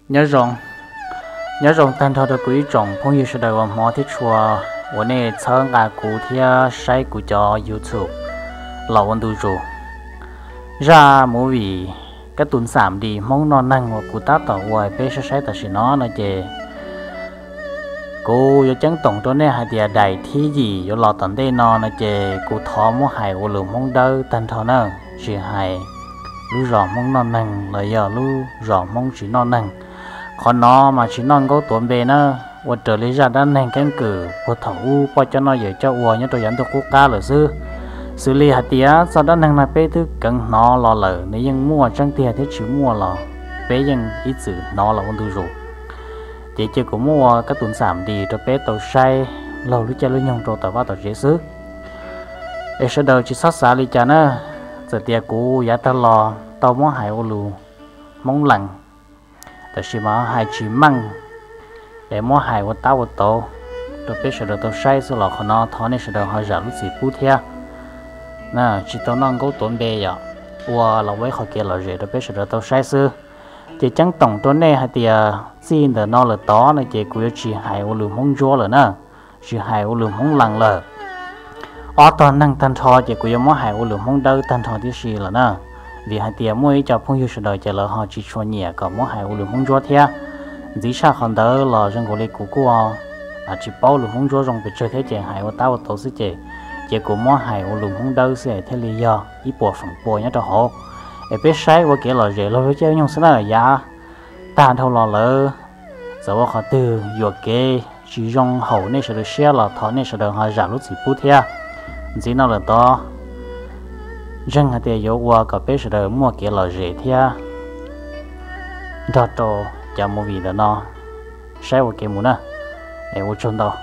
Nyob zoo, nyob zoo tag nrho rau kuv ib tsoom phooj ywg sawv daws uas hmov thiab tshua uas nej txhawb nqa kuv thiab saib kuv cov YouTube los ua ntu zus. Zaj movie Kab tus ntxam dis Hmoob noj neeg uas kuv tab tom ua peb saib saib tam sim no no ces kuv yuav ceeb toom rau nej hais tias daim thib yim yuav los tom ntej no no ces kuv thov muab hais ua lus Hmoob Dawb tag nrho na, tsis hais lub zos Hmoob noj neeg los yog lub zos Hmoob tsis noj neeg. Qhov no mas tsis noj nkaub tuav npe na, ua raws li zaj dab neeg keeb kwm puag thaum ub poj coj noj yawm coj ua nyob rau yav ntuj qub qab lawm xwb. Xws li hais tias txoj dab neeg no peb twb keev hnov los lawm, nws yeej muaj tseeb tiag thiab tsis muaj los peb yeej ib txwm hnov los ua ntu zus. Ces cia kuv muab ua Kab tus ntxam dis rau peb tau saib laug lub caij lub nyoog rau tom vaj tom tsev xwb. Es sawv daws tsis txhob xav li cas na, txawm tias kuv yav tag los tau muab hais ua lus Hmoob lees, tab sis mas hais tsis meej, es muab hais ua tab ua tauv rau peb sawv daws tau saib xwb los qhov no thov nej sawv daws ho zam lub txim pub thiab. Tsis tau noj nkaub tuav npe yom, ua los ua ib qho kev lom zem rau peb sawv daws tau saib xwb. Ces ceeb toom rau nej hais tias txij ntawm no lawm tod no ces kuv yuav tsis hais ua lus Hmoob Ntsuab lawm na, tsis hais ua lus Hmoob lees lawm. Ob tog neeg tag nrho ces kuv yuav muab hais ua lus Hmoob Dawb tag nrho tib si lawm na, vim hais tias muaj ib co phooj ywg sawv daws ces lawv ho tsis tshua nyiam kom muab hais ua lus Hmoob Ntsuab thiab. Ntxiv tshaj qhov ntawd los zoo nkaus li kuv kuj tsis paub lus Hmoob Ntsuab zoo pes tsawg thiab ces hais ua tab ua tauv xwb ces, ces kuv muab hais ua lus Hmoob Dawb xwb es thiaj li yog ib puas feem pua nyob rau hauv. Es peb saib ua kev lom zem laug lub caij lub nyoog xwb na, yav tag dhau los lawm, txawm ua qhov twg yuam kev tsis zoo haum nej sawv daws siab los thov nej sawv daws ho zam lub txim pub thiab. Ntxiv no lawm tod ntseeg hais tias yuav ua kom peb sawv daws muaj kev lom zem thiab nrog rau cov movie ntawm no saib ua kev mus na. Es ua tsaug ntau.